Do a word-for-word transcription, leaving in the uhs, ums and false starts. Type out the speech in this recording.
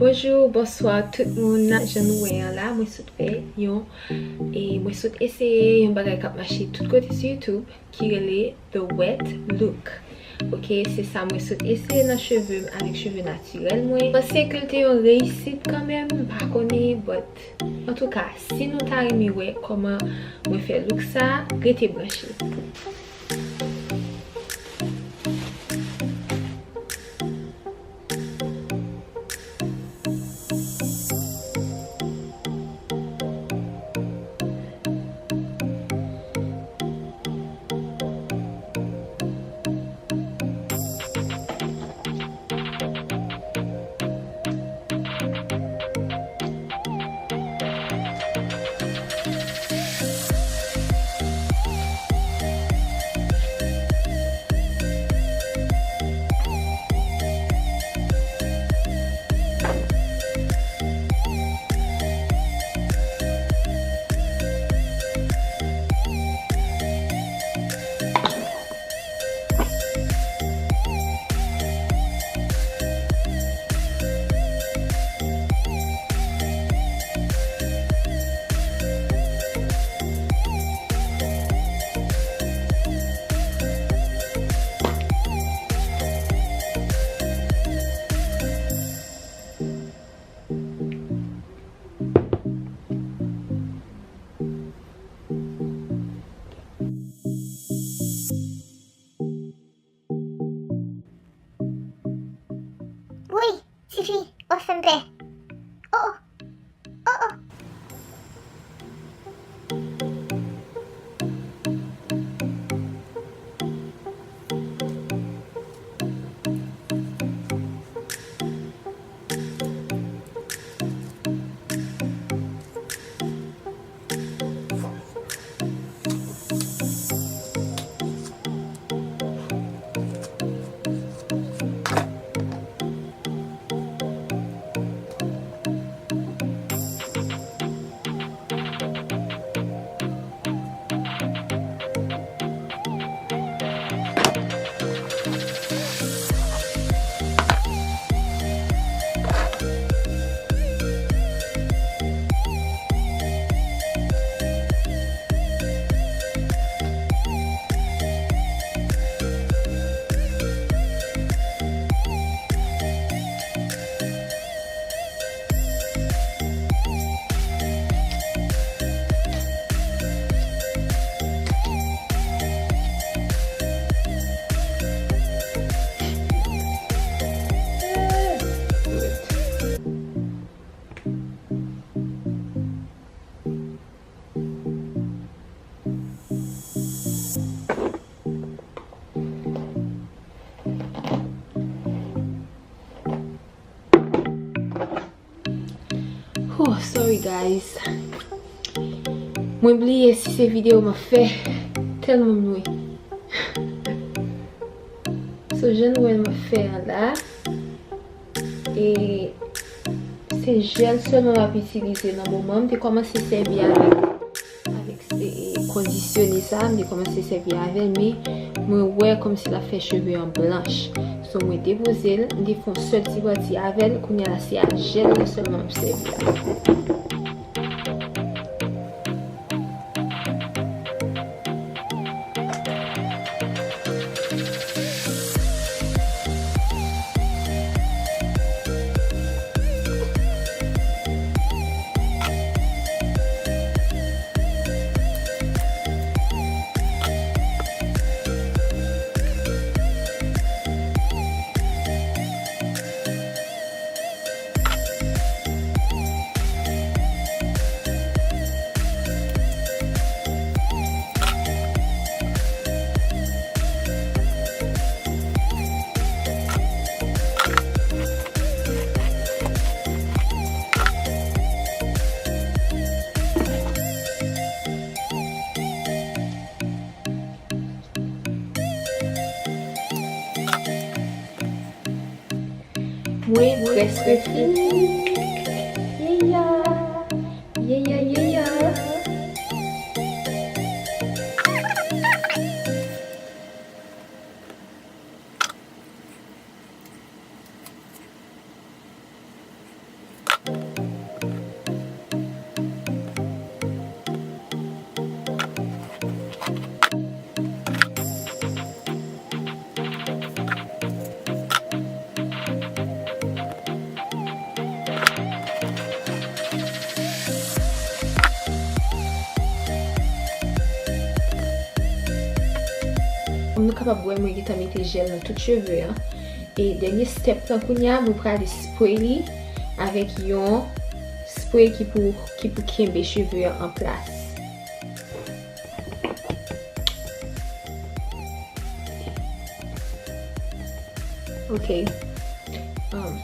Bonjou, bonswa tout moun. Jan nou wè an la, mwen sot fè yon, e mwen sot eseye yon bagay k ap mache tout kote sou YouTube ki rele The Wet Look. Ok, se sa mwen sot eseye nan cheve m avèk cheve natirèl mwen. Panse ke l te yon reyisit kanmenm, m pa konnen, but antouka, si nou ta renmen wè kòman mwen fè look sa, rete branche. Woy, tifi, w ap fè m pè. Oh, oh, oh, oh. Oh, sorry guys. Mwen bliye si se videyo m ap fè. Tèlman m nwi. So, jan nou wè m ap fè an la. E se jèl sèlman m ap itilize nan moman. M te kòmanse sèvi avèk, avèk, e, e, kondisyone sa, m te kòmanse sèvi avè l, men mwen wè kòmsi l ap fè cheve an blanch. So, mwen depoze l, m te fè yon sèl ti pati avè l, kounye a la se a jèl la sèlman m ap sèvi la. Mwen prèske fini. Yeah, yeah. Yeah, yeah, yeah, yeah. W ap wè mwen gentan mete jèl nan tout cheve an. E dènye step lan kounye a, mwen prale spray li avèk yon spray ki pou, ki pou kenbe cheve an an plas. Ok. Um,